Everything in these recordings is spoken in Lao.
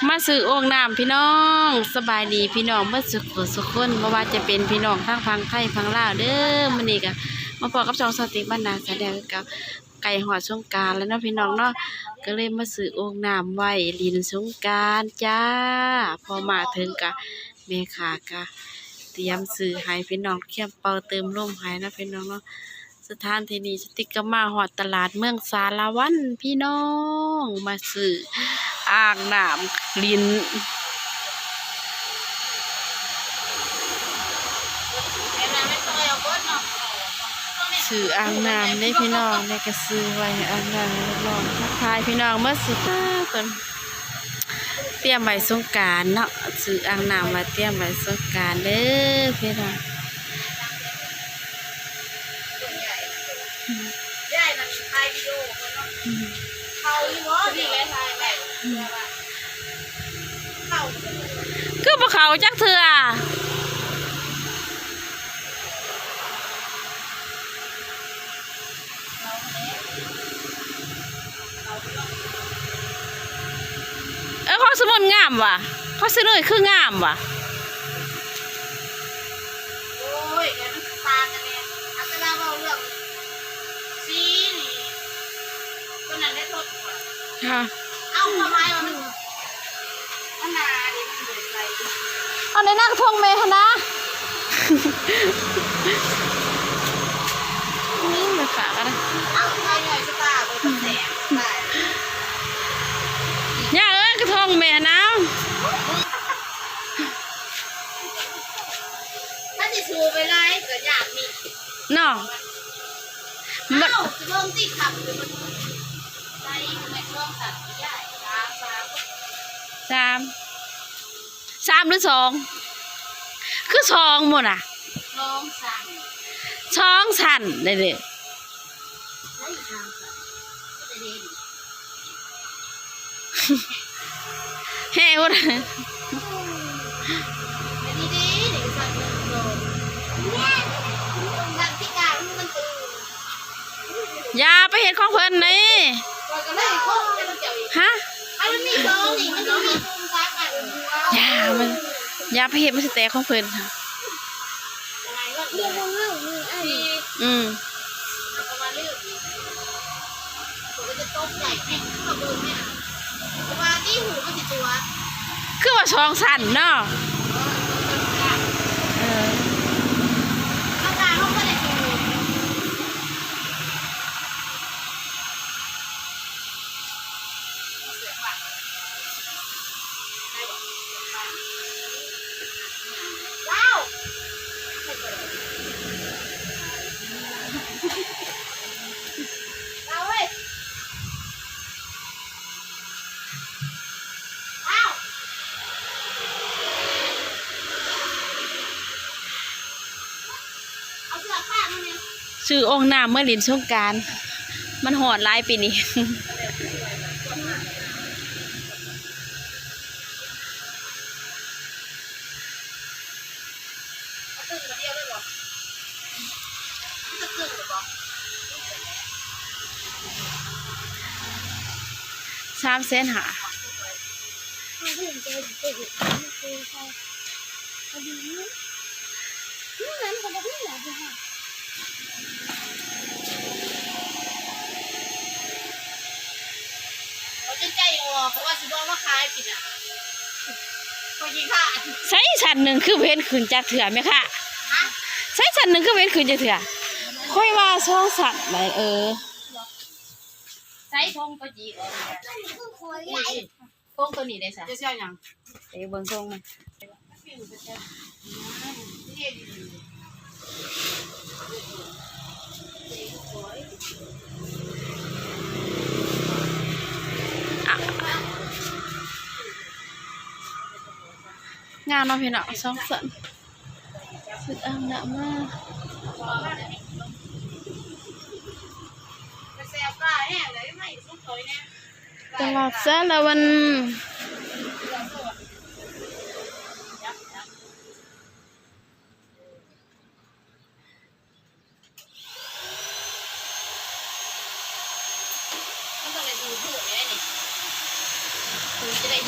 ມາຊື້ໂອ່ງນ້ຳພີ່ນ້ອງ. ສະບາຍດີພີ່ນ້ອງເບິດສຸຂູສຸຄົນ ບໍ່ວ່າຈະເປັນພີ່ນ້ອງທາງຝັ່ງໄທຝັ່ງລາວເດີ. ມື້ນີ້ກະມາພໍ້ກັບຊ່ອງສາວຕິກບ້ານນາຊາແນລຄືເກົ່າ. ໃກ້ຮອດສົງການແລ້ວເນາະພີ່ນ້ອງເນາະ ກະເລີຍມາຊື້ໂອ່ງນ້ຳໄວ້ຫຼິ້ນສົງການຈ້າ. ພໍມາເຖິງກະແມ່ຄ້າກະຕຽມຊື້ໃຫ້ພີ່ນ້ອງ ຕຽມເປົ່າເຕີມລົມໃຫ້ເນາະພີ່ນ້ອງເນາະ. ສະຖານທີ່ນີ້ ສາວຕິກກະມາຮອດຕະຫຼາດເມືອງສາລະວັນພີ່ນ້ອງ ມາຊື້ອ່າງນ້ຳຫຼິ້ນ ຊື້ອ່າງນ້ຳເດ້ພີ່ນ້ອງ. ແມ່ກະຊື້ໄວ້ໃຫ້ອ່າງນ້ຳໃຫ້ລູກນ້ອງ ທັກທາຍພີ່ນ້ອງເບິດສຸຂູສຸຄົນ. ຕຽມໄວ້ສົງການເນາະ ຊື້ອ່າງນ້ຳໄວ້ຕຽມໄວ້ສົງການເດີພີ່ນ້ອງ. ຄືບໍ່ເຂົ້າຈັກເທື່ອ. ເອີ ຂອງສະໝຸນງາມຫວາ ຂອງສະໜຸ້ຍຄືງາມຫວາ. ໂອ້ຍ ແລ້ວມັນຕ່າງກັນແດ່ ອັນເວລາເວົ້າເລື່ອງສີນີ້ ຕົວນັ້ນໄດ້ທົດກວ່າ ເອົາຄວາມໝາຍວ່າມັນ ອັນນ່າ ອັນນີ້ມັນບໍ່ໄດ້ໃສ່ ເອົາໃນນາກະທົງແມ່ຫັ້ນນະ. ອືມ ແມ່ຄ້າກໍໄດ້ ເອົາໄປໜ້ອຍສະຕາ ເບິ່ງແສງ ຍາເອີຍ ກະທົງແມ່ຫັ້ນນະ ຄັນຊິສູ້ໄປຫຼາຍກໍຍາກນີ້ເນາະ. ເອົ້າ ຊິເບິ່ງຕິຄັບ ສາມ ສາມ ສາມ ຫຼື ສອງ ຄື ສອງ ໝົດນະ ສອງ ສາມ ສອງ ຊັ້ນ ໄດ້ເດ້ ແຮງພຸ້ນ ຢ່າໄປເຮັດຂອງເພິ່ນນີ້ ຮະ ຢ່າ ມັນ ຢ່າໄປເຮັດ ມັນຊິແຕກຂອງເພິ່ນ ອືມ ຄືວ່າສອງຊັ້ນເນາະ ເອີ ຊື້ໂອ່ງນ້ຳເມືອຫຼິ້ນສົງການ ມັນຮ້ອນຫຼາຍປີນີ້. ສາມແສນຫ້າ. ເຂົາຈົນໃຈອ່ອນ ເຂົາວ່າຊິບໍ່ເອົາມາຂາຍປີໜ້າ ຂ້ອຍຂີ້ຄ້ານ. ໃສຊັ້ນໜຶ່ງຄືບໍ່ເຫັນຂຶ້ນຈັກເທື່ອແມ່ຄ້າ? ຮະ? ໃສຊັ້ນໜຶ່ງຄືບໍ່ເຫັນຂຶ້ນຈັກເທື່ອ? ຂ້ອຍວ່າສອງຊັ້ນໄດ໋ ເອີ ໃສຖົງໂຕຈີ່ອອກ ຖົງໂຕນີ້ໄດ້ຊະ ຈະຊິເອົາຫຍັງ? ໄປເບິ່ງຖົງມັນ. ງາມເນາະພີ່ນ້ອງ ສອງຊັ້ນ ຊື້ອ່າງນ້ຳມາ ຕະຫຼາດສາລະວັນ. ມັນຕ້ອງໄດ້ຖືກແລ້ວນີ້ ເພິ່ນຈະໄດ້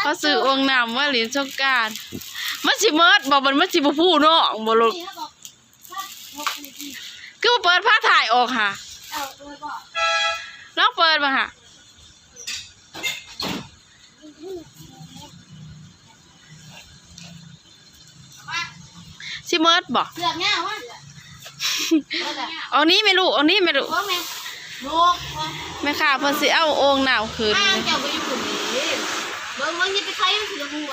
ເຂົາຊື້ໂອ່ງນ້ຳມາຫຼິ້ນສົງການ. ມັນຊິເໝິດບໍ່? ມັນ ມັນຊິບໍ່ຜູ້ນ້ອງບໍ່ລູກ? ຄືບໍ່ເປີດຝາທ້າຍອອກຫາ? ລອງເປີດເບິ່ງຫາ. ຊິເໝິດບໍ່? ເສືອກຍາວມາ ເອົານີ້ແມ່ລູກ ເອົານີ້ແມ່ລູກ. ແມ່ຄ້າເພິ່ນຊິເອົາໂອ່ງນ້ຳຂຶ້ນ. ອ້າວ ເຈົ້າໄປຢູ່ພຸ້ນເດ້. ເບິ່ງ ເບິ່ງ ຢ່າໄປໄຄມັນຊິລະຫົວ.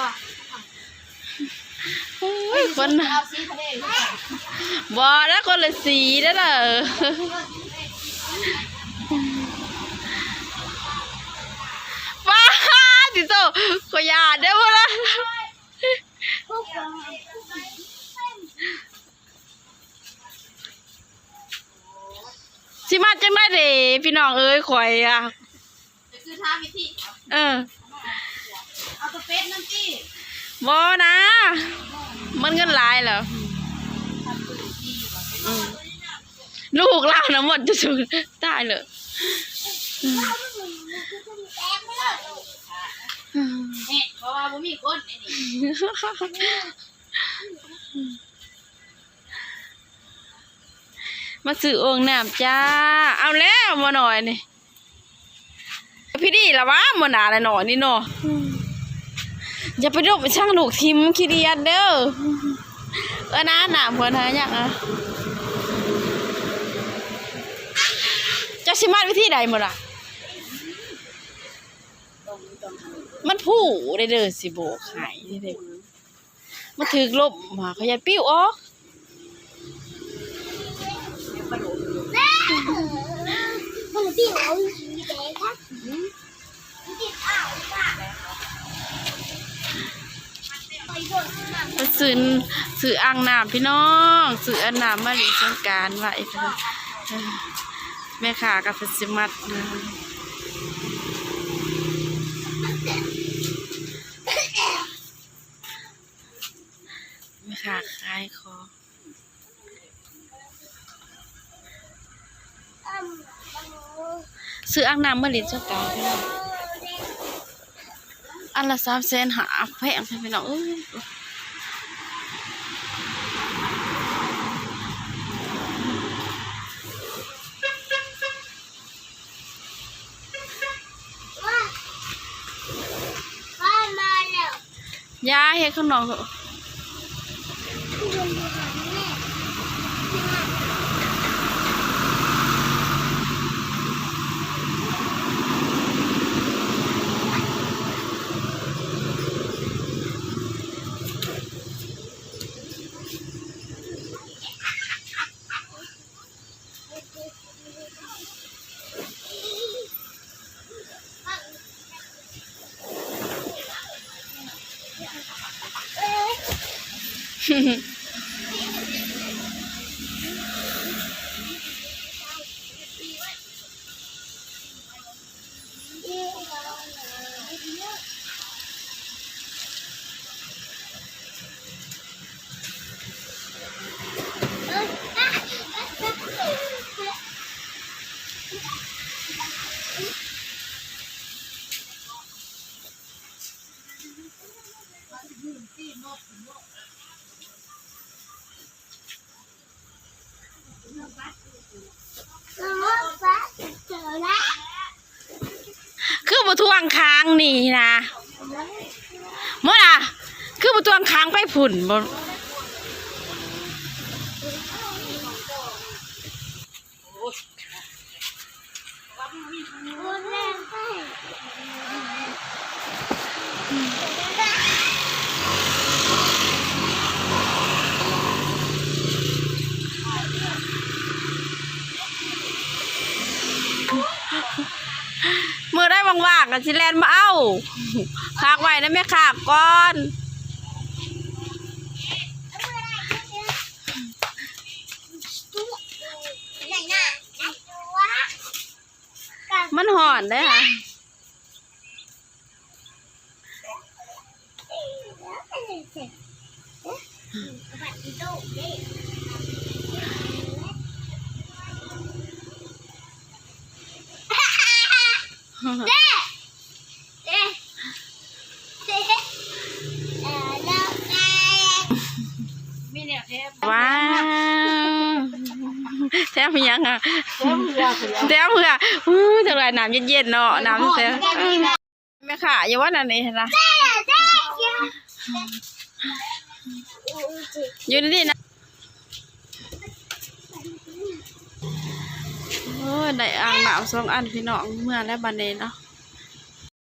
ໂອ້ຍ ຄົນ ບໍ່ນະ ຄົນລະສີເດີ້. ປ້າດ ຕິໂຕ ຂ້ອຍຢ້ານເດີ້ພຸ້ນນະ. ຊິມັດຈັ່ງໃດເດ ພີ່ນ້ອງເອີຍ ຂ້ອຍອະ. ໄປຊື້ທາງວິທີ ເອີ ເອົາຕະເປັດນຳຕິ. ບໍ່ນະ ມັນເງິນຫຼາຍແລ້ວ. ອືມ ລູກລາວນະໝົດຈຸສຸດ ຕາຍເລີຍ. ເພາະວ່າບໍ່ມີຄົນໃນນີ້. ມາຊື້ໂອ່ງນ້ຳຈ້າ. ເອົາແລ້ວໝໍນ້ອຍນີ້ ພີ່ດີລະຫວາ ໝໍໜ້າລະໜ້ອຍນີ້ເນາະ. ຢ່າໄປດົມໄປຊັງລູກຖິ້ມ ຂີ້ດຽດເດີ້. ເອີ ນ້ຳ ນ້ຳເພິ່ນຫາຍັງອະ. ເຈົ້າຊິມັດວິທີໃດໝໍລະ? ມັນຜູເດີ້ ຊິບອກໃຫ້ເດີ້. ມັນຖືກລົມຫາ ຂ້ອຍຢ້ານປິວອອກ. ມັນປິວເອົາອີ່ແດງ ໄປຊື້ ຊື້ອ່າງນ້ຳພີ່ນ້ອງ ຊື້ອ່າງນ້ຳມາຫຼິ້ນສົງການໄວ້. ເອີ ແມ່ຄ້າກໍເພິ່ນຊິມັດ ແມ່ຄ້າຂາຍຂອງ ຊື້ອ່າງນ້ຳມາຫຼິ້ນສົງການ ອັນລະສາມແສນຫ້າ ແພງແທ້ພີ່ນ້ອງເອີຍ. ຢ່າເຮັດຂ້າງນອກເຖາະ. ຄືບໍ່ທວງຄ້າງນີ້ນະ ໝົດລະ ຄືບໍ່ທວງຄ້າງໄປພຸ້ນບໍ່. ມື້ໃດວ່າງໆ ກໍຊິແລ່ນມາເອົາ ຝາກໄວ້ນຳແມ່ຄ້າກ່ອນ. ມັນຮ້ອນເດ້. ເ ວ້າວ ແຖມຫຍັງອະ? ແຖມເຫື່ອ ແຖມເຫື່ອ. ອູ້ຍ ຈັ່ງໃດ ນ້ຳເຢັນໆເນາະ ນ້ຳແຊບ. ແມ່ຄ້າຢູ່ວ່ານັ້ນນີ້ນະ ຢູ່ນີ້ນະ. ໂອ້ຍ ໄດ້ອ່າງນ້ຳສອງອັນພີ່ນ້ອງ ເມືອແລ້ວບັດນີ້ເນາະ.